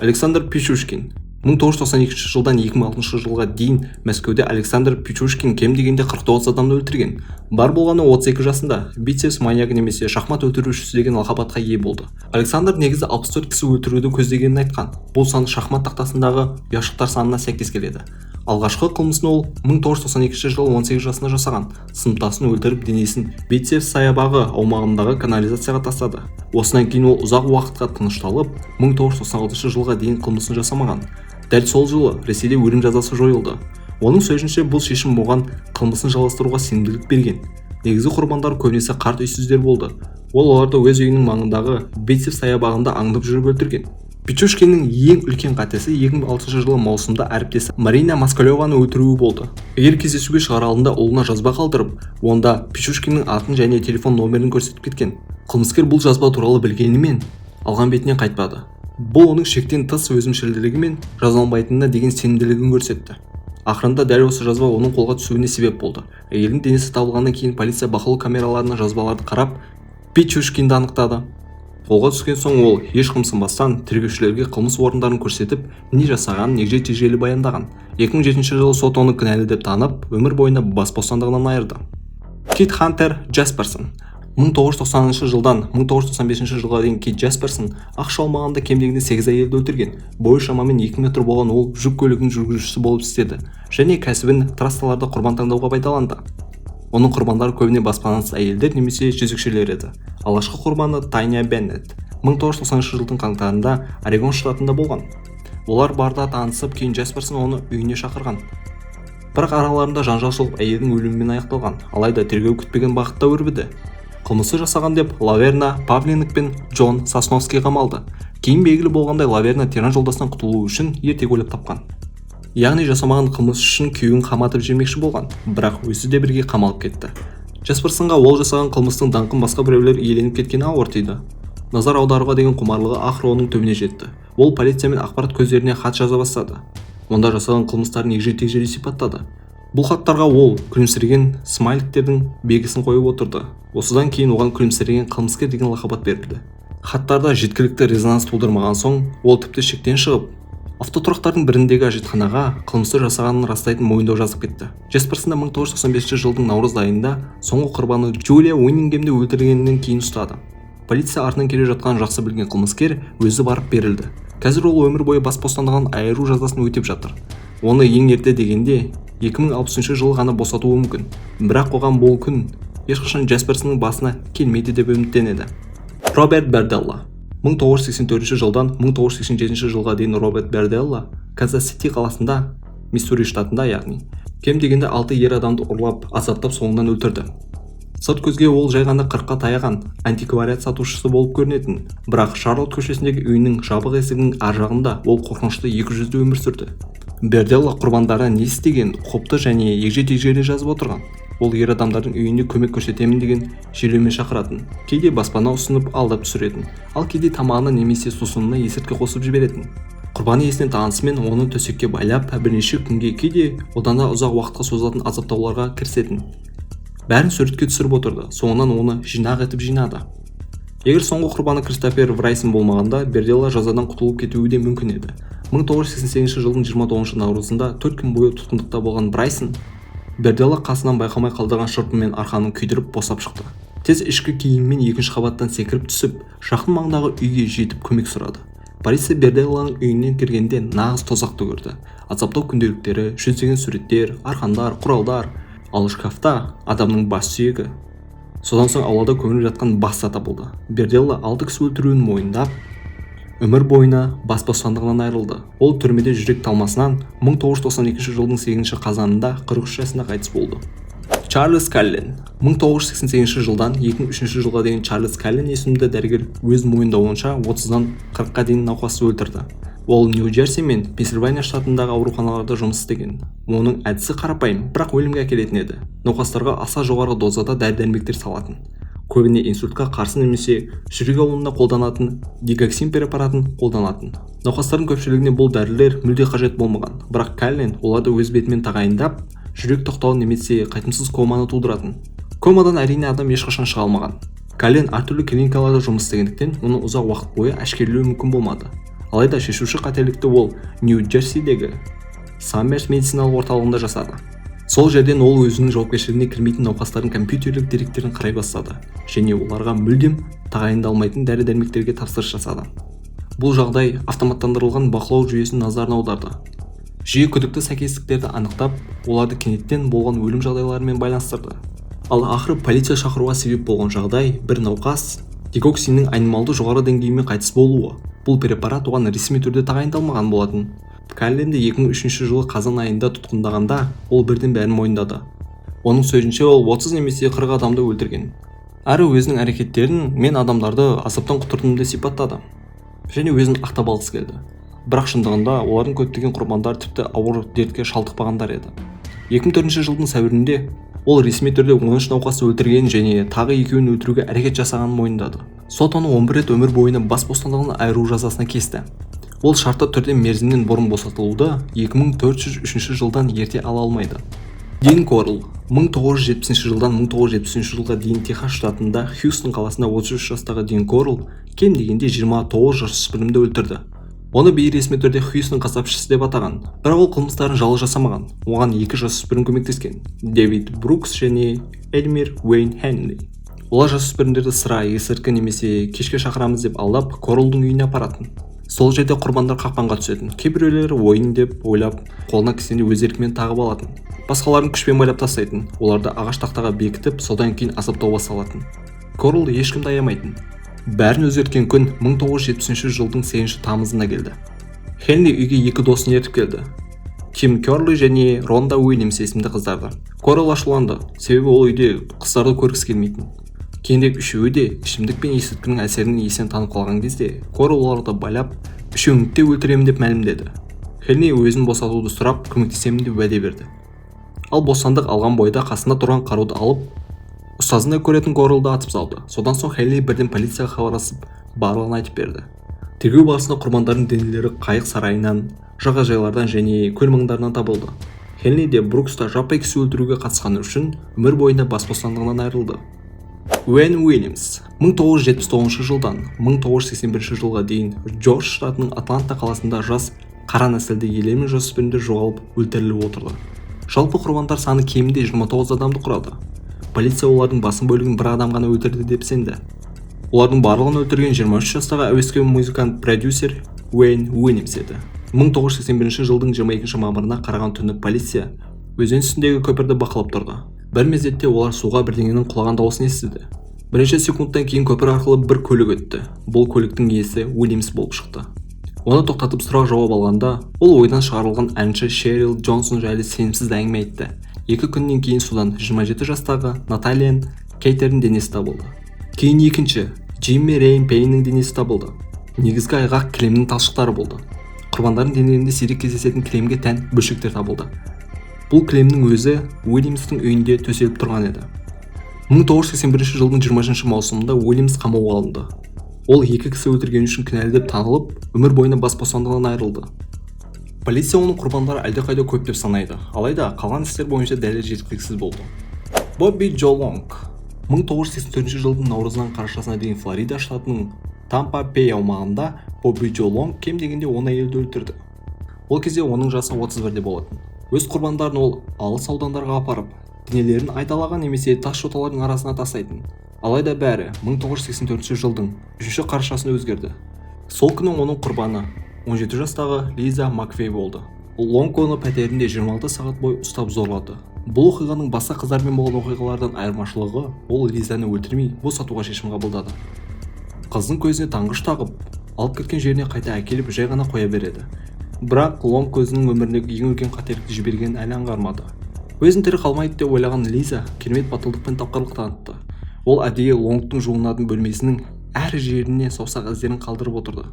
Александр Пичушкин. 1992 жылдан 2006 жылға дейін Мәскеуде Александр Пичушкин кем дегенде 49 адамды өлтірген. Бар болғаны 32 жасында бицепс маньягі немесе шахмат өлтірушісі деген лақап атқа ие болды. Александр негізі 64 кісі өлтіруді көздегенін айтқан. Бұл сан шахмат тақтасындағы ұяшықтар санына сәйкес келеді. Алғашқы қылмысын ол 1992 жылы 18 жасында жасаған. Сыныптасын өлтіріп, денесін Битцев саябағы аумағындағы канализацияға тастады. Осыдан кейін ол ұзақ уақытқа тынышталып, 1996 жылға дейін қылмысын жасамаған. Дәл сол жылы Ресейде өлім жазасы жойылды. Оның сөзінше, бұл шешім оған қылмысын жалғастыруға сенімділік берген. Негізгі құрбандар көбінесе қарт үйсіздер болды. Ол оларды өз үйінің маңындағы Битцев саябағында аңдып жүріп өлтірген. Пичушкиннің ең үлкен қатесі 2006 жылы маусымда әріптесі Марина Москалеваны өлтіруі болды. Егер кездесуге шығар алдында ұлына жазба қалдырып, онда Пичушкиннің атын және телефон номерін көрсетіп кеткен. Қылмыскер бұл жазба туралы білгенімен, алған бетінен қайтпады. Бұл оның шектен тыс өзімшілділігі мен жазаланбайтынына деген сенімділігін көрсетті. Ақырында дәл осы жазба оның қолға түсуіне себеп болды. Әйелдің денесі табылғаннан кейін полиция бақылау камераларына жазбаларды қарап, Пичушкинді анықтады. Қолға түскен соң ол еш қымсынбастан тергеушілерге қылмыс орындарын көрсетіп, не жасағанын егжей-тегжейлі баяндаған. 2007 жылы сот оны кінәлі деп танып, өмір бойына бас бостандығынан айырды. Кит Хантер Джасперсон. 1990 жылдан 1995 жылға дейін Кит Джасперсон ақш аумағында кем дегенде 8 әйелді өлтірген. Бойы шамамен 2 метр болған ол жүк көлігінің жүргізушісі болып істеді және кәсібін трассаларда құрбан таңдауға пайдаланды. Оның құрбандары көбіне баспанасыз әйелдер немесе жезөкшелер еді. Алғашқы құрбаны Таня Беннет 1990 жылдың қаңтарында Орегон штатында болған. Олар барда танысып, кейін Джасперсон оны үйіне шақырған. Бірақ араларында жанжал шығып, әйелдің өлімімен аяқталған. Алайда тергеу күтпеген бағытта өрбіді. Қылмысты жасаған деп Лаверна Павленок пен Джон Сосновский қамалды. Кейін белгілі болғандай, Лаверна тиран жолдасынан құтылу үшін ертек ойлап тапқан. Яғни жасамаған қылмыс үшін күйеуін қаматып жібермекші болған, бірақ өзі де бірге қамалып кетті. Джасперсонға ол жасаған қылмыстың даңқын басқа біреулер иеленіп кеткені ауыр тиді. Назар аударуға деген құмарлығы ақыры оның түбіне жетті. Ол полиция мен ақпарат көздеріне хат жаза бастады. Онда жасаған қылмыстарын егжей-тегжейлі сипаттады. Бұл хаттарға ол күлімсіреген смайликтердің белгісін қойып отырды. Осыдан кейін оған күлімсіреген қылмыскер деген лақап ат берілді. Хаттарда жеткілікті резонанс тудырмаған соң, ол тіпті шектен шығып, автотұрақтардың біріндегі әжетханаға қылмысты жасағанын растайтын мойындау жазып кетті. Джесперсонды 1995 жылдың наурыз айында соңғы құрбаны Джулия Уиннингемді өлтіргеннен кейін ұстады. Полиция артынан келе жатқанын жақсы білген қылмыскер өзі барып берілді. Қазір ол өмір бойы бас бостандығынан айыру жазасын өтеп жатыр. Оны ең ерте дегенде 2063 жылы ғана босатуы мүмкін. Бірақ қоғам бұл күн ешқашан Джасперсонның басына келмейді деп үміттенеді. Роберт Берделла. 1984 жылдан 1987 жылға дейін Роберт Берделла Канзас-Сити қаласында, Миссури штатында, яғни кем дегенде 6 ер адамды ұрлап, азаптап, соңынан өлтірді. Сырт көзге ол жай ғана 40-қа таяған антиквариат сатушысы болып көрінетін, бірақ Шарлотт көшесіндегі үйінің жабық есігінің ар жағында ол қорқынышты екі жүзді өмір сүрді. Берделла құрбандарына не істегенін ұқыпты және егжей-тегжейлі жазып отырған. Ол ер адамдардың үйіне көмек көрсетемін деген желеумен шақыратын, кейде баспана ұсынып алдап түсіретін, ал кейде тамағына немесе сусынына есірткі қосып жіберетін. Құрбаны есінен танысымен оны төсекке байлап, бірнеше күнге, кейде одан да ұзақ уақытқа созылатын азаптауларға кірісетін. Бәрін суретке түсіріп отырды, соңынан оны жинақ етіп жинады. Егер соңғы құрбаны Кристофер Брайсон болмағанда, Берделла жазадан құтылып кетуі де мүмкін еді. 1988 жылдың 29 наурызында 4 күн бойы тұтқындықта болған Брайсон Берделла қасынан байқамай қалдырған шырпы мен арқанын күйдіріп, босап шықты. Тез ішкі киіммен екінші қабаттан секіріп түсіп, жақын маңдағы үйге жетіп көмек сұрады. Полиция Берделланың үйінен кіргенде нағыз тозақты көрді: азаптау күнделіктері, жүздеген суреттер, арқандар, құралдар, ал шкафта адамның бас сүйегі. Содан соң аулада көміліп жатқан бас та табылды. Берделла алты кісі өлтіруін мойындап, өмір бойына бас бостандығынан айырылды. Ол түрмеде жүрек талмасынан 1992 жылдың 8 қазанында 43 жасында қайтыс болды. Чарльз Каллен. 1988 жылдан 2003 жылға дейін Чарльз Каллен есімді дәрігер өз мойындауынша 30-дан 40-қа дейін науқасты өлтірді. Ол Нью-Джерси мен Пенсильвания штатындағы ауруханаларда жұмыс істеген. Оның әдісі қарапайым, бірақ өлімге әкелетін еді. Науқастарға аса жоғарғы дозада дәрі-дәрмектер салатын. Көбіне инсультқа қарсы немесе жүрек ауруында қолданатын дигоксин препаратын қолданатын. Науқастардың көпшілігіне бұл дәрілер мүлде қажет болмаған, бірақ Каллен оларды өз бетімен тағайындап, жүрек тоқтауы немесе қайтымсыз команы тудыратын. Комадан, әрине, адам ешқашан шыға алмаған. Каллен әртүрлі клиникаларда жұмыс істегендіктен, оны ұзақ уақыт бойы әшкерелеу мүмкін болмады. Алайда шешуші қателікті ол Нью-Джерсидегі Саммерс медициналық орталығында жасады. Сол жерден ол өзінің жауапкершілігіне кірмейтін науқастардың компьютерлік деректерін қарай бастады және оларға мүлдем тағайындалмайтын дәрі-дәрмектерге тапсырыс жасады. Бұл жағдай автоматтандырылған бақылау жүйесін назарын аударды. Жүйе күдікті сәйкестіктерді анықтап, оларды кенеттен болған өлім жағдайларымен байланыстырды. Ал ақыры полиция шақыруға себеп болған жағдай – бір науқас дигоксиннің айнымалды жоғары деңгейімен қайтыс болуы. Бұл препарат оған ресми түрде тағайындалмаған болатын. Калленді 2003 жылы қазан айында тұтқындағанда, ол бірден бәрін мойындады. Оның сөзінше, ол 30 немесе 40 адамды өлтірген. Әрі өзінің әрекеттерін «мен адамдарды азаптан құтырдым» деп сипаттады және өзін ақтап алғысы келді. Бірақ шындығында олардың көптеген құрбандары тіпті ауыр дертке шалдықпағандар еді. 2004 жылдың сәуірінде ол ресми түрде 13 науқасты өлтіргенін және тағы екеуін өлтіруге әрекет жасағанын мойындады. Сот оны 11 рет өмір бойына бас бостандығынан айыру жазасына кесті. Ол шартты түрде мерзімнен бұрын босатылуды 2403 жылдан ерте ала алмайды. Дин Корл. 1970 жылдан 1973 жылға дейін Техас штатында, Хьюстон қаласында 33 жастағы Дин Корл кем дегенде 29 жасөспірімді өлтірді. Оны бейресми түрде Хьюстон қасапшысы деп атаған. Бірақ ол қылмыстарын жалғыз жасамаған. Оған екі жасөспірім көмектескен: Дэвид Брукс және Элмир Уэйн Хенли. Олар жасөспірімдерді сыра, есірткі немесе кешке шақырамыз деп алдап, Королдың үйіне апаратын. Сол жерде құрбандар қақпанға түсетін. Кейбіреулері ойын деп ойлап, қолына кісенді өз еркімен тағып алатын. Басқаларын күшпен байлап тастайтын. Оларды ағаш тақтаға бекітіп, содан кейін азаптауға салатын. Корол ешкімді аямайтын. Бәрін өзгерткен күн 1970 жылдың 8 тамызында келді. Хенли үйге екі досын ертіп келді: Тим Керли және Ронда Уильямс есімді қыздарды. Корол ашуланды, себебі ол үйде қыздарды көргісі келмейтін. Кейінірек үшеуі де ішімдік пен есірткінің әсерінен есінен танып қалған кезде, Корол оларды байлап, «үшеуіңді де өлтіремін» деп мәлімдеді. Хенли өзін босатуды сұрап, көмектесемін деп уәде берді. Ал бостандық алған бойда қасында тұрған қаруды алып, ұстазындай көретін Королды атып салды. Содан соң Хенли бірден полицияға хабарласып, барлығын айтып берді. Тергеу барысында құрбандардың денелері қайық сарайынан, жағажайлардан және көл маңдарынан табылды. Хенли де, Брукс та жаппай кісі өлтіруге қатысқаны үшін өмір бойына бас бостандығынан айырылды. Уэйн Уильямс. 1979 жылдан 1981 жылға дейін Джордж штатының Атланта қаласында жас қара нәсілді ерлер мен жасөспірімдер жоғалып, өлтіріліп отырды. Жалпы құрбандар саны кемінде 29 адамды құрады. Полиция олардың басым бөлігін бір адам ғана өлтірді деп сенді. Олардың барлығын өлтірген 23 жастағы әуесқой музыкант, продюсер Уэйн Уильямс еді. 1981 жылдың 22 мамырына қараған түні полиция өзен үстіндегі көпірді бақылап тұрды. Бір мезетте олар суға бірдеңенің құлаған дауысын естіді. Бірнеше секундтан кейін көпір арқылы бір көлік өтті. Бұл көліктің иесі Уильямс болып шықты. Оны тоқтатып, сұрақ жауап алғанда, ол ойдан шығарылған әнші Шерил Джонсон жайлы сенімсіз әңгіме айтты. 2 күннен кейін судан 27 жастағы Наталиан Кейтердің денесі табылды. Кейін екінші Джимми Рейн Пейннің денесі табылды. Негізгі айғақ кілемнің талшықтары болды. Құрбандардың денелерінде сирек кездесетін кілемге тән бөлшектер табылды. Бұл кілемнің өзі Уильямстың үйінде төселіп тұрған еді. 1981 жылдың 20 маусымында Уильямс қамауға алынды. Ол екі кісі өлтіргені үшін кінәлі деп танылып, өмір бойына бас бостандығынан айырылды. Полиция оның құрбандары әлдеқайда көп деп санайды. Алайда қалған істер бойынша дәлел жеткіліксіз болды. Бобби Джо Лонг. 1984 жылдың наурызынан қарашасына дейін Флорида штатының Тампа Бей аумағында Бобби Джо Лонг кем дегенде 10 әйелді өлтірді. Ол кезде оның жасы 31-де болатын. Өз құрбандарын ол алыс аудандарға апарып, денелерін айдалаға немесе тас жоталардың арасына тастайтын. Алайда бәрі 1984 жылдың 3 қарашасында өзгерді. Сол күні оның құрбаны 17 жастағы Лиза Маквей болды. Лонг оны пәтерінде 26 сағат бойы ұстап, зорлады. Бұл оқиғаның басқа қыздармен болған оқиғалардан айырмашылығы – ол Лизаны өлтірмей, босатуға шешім қабылдады. Қыздың көзіне таңғыш тағып, алып кеткен жеріне қайта әкеліп, жай ғана қоя береді. Бірақ Лонг өзінің өміріндегі ең үлкен қателікті жібергенін әлі аңғармады. Өзін тірі қалмайды деп ойлаған Лиза керемет батылдық пен тапқырлық танытты. Ол әдейі Лонгтың жуынатын бөлмесінің әр жеріне саусақ іздерін қалдырып отырды.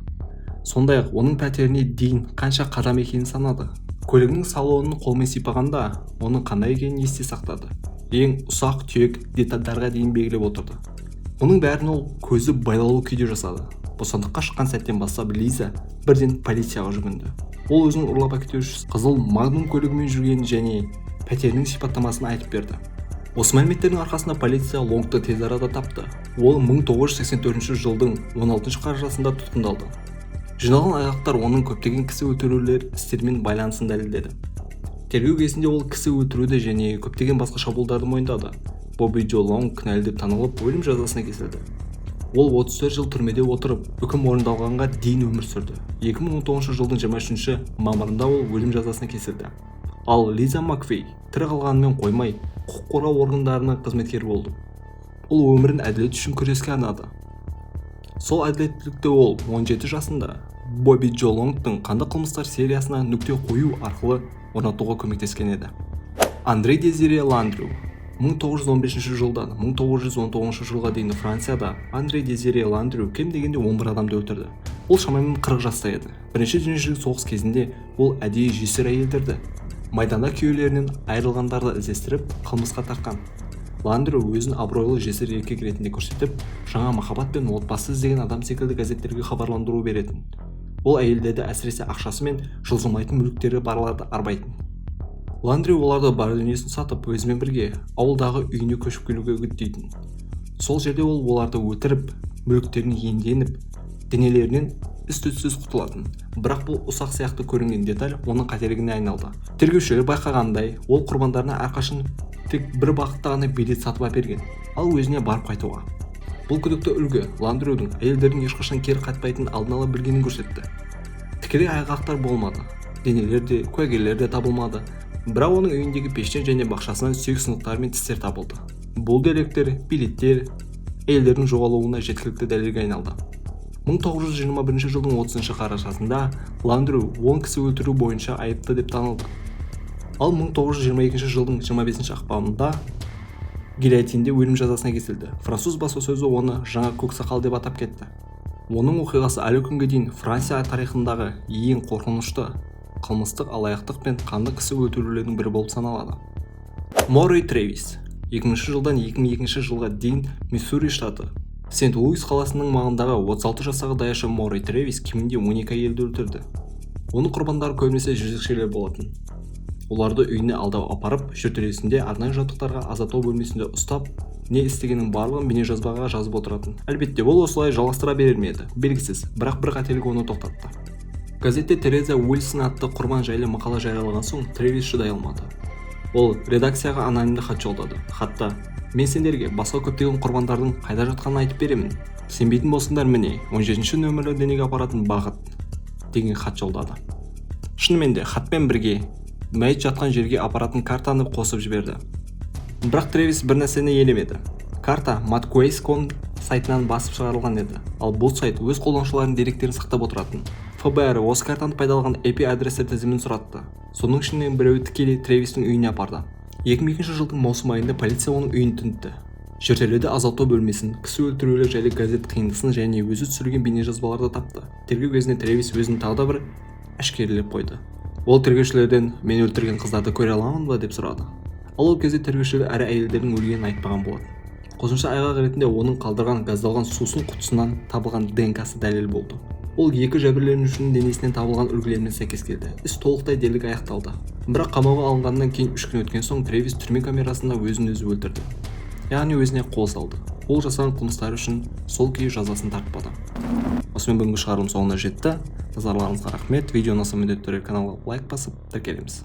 Сондай ақ оның пәтеріне дейін қанша қадам екенін санады. Көлігінің салонын қолмен сипағанда, оның қандай екенін есте сақтады. Ең ұсақ түйек детальдарға дейін белгілеп отырды. Мұның бәрін ол көзі байлаулы күйде жасады. Бостандыққа шыққан сәттен бастап Лиза бірден полицияға жүгінді. Ол өзінің ұрлап әкетуші қызыл Магнум көлігімен жүргенін және пәтерінің сипаттамасын айтып берді. Осы мәліметтердің арқасында полиция Лонгты тез арада тапты. Ол 1984 жылдың 16 қарашасында тұтқындалды. Жиналған айғақтар оның көптеген кісі өлтірулер істерімен байланысын дәлелдеді. Тергеу кезінде ол кісі өлтіруді және көптеген басқа шабуылдарды мойындады. Бобби Джо Лонг кінәлі деп танылып, өлім жазасына кесілді. Ол 34 жыл түрмеде отырып, үкім орындалғанға дейін өмір сүрді. 2019 жылдың 23 мамырында ол өлім жазасына кесілді. Ал Лиза Маквей тірі қалғанымен қоймай, құқық қорғау органдарының қызметкері болды. Ол өмірін әділет үшін күреске арнады. Сол әділеттілікті ол 17 жасында Бобби Джо Лонгтың қанды қылмыстар сериясына нүкте қою арқылы орнатуға көмектескен еді. Андрей Дезире Ландрю. 1915 жылдан 1919 жылға дейін Францияда Андрей Дезире Ландрю кем дегенде 11 адамды өлтірді. Ол шамамен 40 жаста еді. Бірінші дүниежүзілік соғыс кезінде ол әдейі жесір әйелдерді, майданда күйеулерінен айырылғандарды іздестіріп, қылмысқа тартқан. Ландрю өзін абыройлы жесір еркек ретінде көрсетіп, жаңа махаббат пен отбасы іздеген адам секілді газеттерге хабарландыру беретін. Ол әйелдерді, әсіресе ақшасы мен жылжымайтын мүліктері барларды арбайтын. Ландрю оларды бар дүниесін сатып, өзімен бірге ауылдағы үйіне көшіп келуге үгіттейтін. Сол жерде ол оларды өлтіріп, мүліктерін иемденіп, денелерінен із-түзсіз құтылатын. Бірақ бұл ұсақ сияқты көрінген деталь оның қателігіне айналды. Тергеушілер байқағандай, ол құрбандарына әрқашан тек бір бағытта ғана билет сатып әперген, ал өзіне барып қайтуға. Бұл күдікті үлгі Ландрюдің әйелдердің ешқашан кері қайтпайтынын алдын ала білгенін көрсетті. Тікелей айғақтар болмады, денелер де, куәгерлер де табылмады, бірақ оның үйіндегі пештен және бақшасынан сүйек сынықтары мен тістер табылды. Бұл деректер, билеттер әйелдердің жоғалуына жеткілікті дәлелге айналды. 1921 жылдың 30 қарашасында Ландрю 10 кісі өлтіру бойынша айыпты деп танылды. Ал 1922 жылдың 25 ақпанында гильотинде өлім жазасына кесілді. Француз баспасөзі оны жаңа көксақал деп атап кетті. Оның оқиғасы әлі күнге дейін Франция тарихындағы ең қорқынышты қылмыстық алаяқтық пен қанды кісі өлтірулердің бірі болып саналады. Морри Тревис. 2000 жылдан 2002 жылға дейін Миссури штаты Сент Луис қаласының маңындағы 36 жастағы даяшы Морри Тревис кемінде 12 әйелді өлтірді. Оның құрбандары көбінесе жезөкшелер болатын. Оларды үйіне алдап апарып, жертөлесінде арнайы жабдықтарға азаптау бөлмесінде ұстап, не істегенінің барлығын бейнежазбаға жазып отыратын. Әлбетте, ол осылай жалғастыра берер ме еді, белгісіз, бірақ бір қателік оны тоқтатты. Газетте Тереза Уилсон атты құрбан жайлы мақала жариялаған соң, Тревис шыдай алмады. Ол редакцияға анонимді хат жолдады. Хатта: «Мен сендерге басқа көптеген құрбандардың қайда жатқанын айтып беремін. Сенбейтін болсаңдар, міне, 17 нөмірлі денеге апаратын бағыт», – деген хат жолдады. Шынымен де, хатпен бірге мәйіт жатқан жерге апаратын картаны қосып жіберді. Бірақ Тревис бір нәрсені елемеді: карта mattquest.com сайтынан басып шығарылған еді, ал бұл сайт өз қолданушыларының деректерін сақтап отыратын. ФБР осы картаны пайдаланған IP адрестер тізімін сұратты. Соның ішінен біреуі тікелей Тревистің үйіне апарды. 2002 жылдың маусым айында полиция оның үйін тінтті. Жертөледе азаптау бөлмесін, кісі өлтірулер жайлы газет қиындысын және өзі түсірген бейнежазбаларды тапты. Тергеу кезінде Тревис өзін тағы да бір әшкерелеп қойды. Ол тергеушілерден: «Мен өлтірген қыздарды көре аламын ба?» – деп сұрады. Ал ол кезде тергеушілер әрі әйелдердің өлгенін айтпаған болатын. Қосымша айғақ ретінде оның қалдырған газдалған сусын құтысынан табылған ДНКсы дәлел болды. Ол екі жәбірленушінің денесінен табылған үлгілермен сәйкес келді. Іс толықтай дерлік аяқталды. Бірақ қамауға алынғаннан кейін 3 күн өткен соң Тревис түрме камерасында өзін өзі өлтірді, яғни өзіне қол салды. Ол жасаған қылмыстары үшін сол күйі жазасын тартпады. Осымен бүгінгі шығарылым соңына жетті. Назарларыңызға рахмет. Видео ұнаса, міндетті түрде каналға лайк басып, тіркелеміз.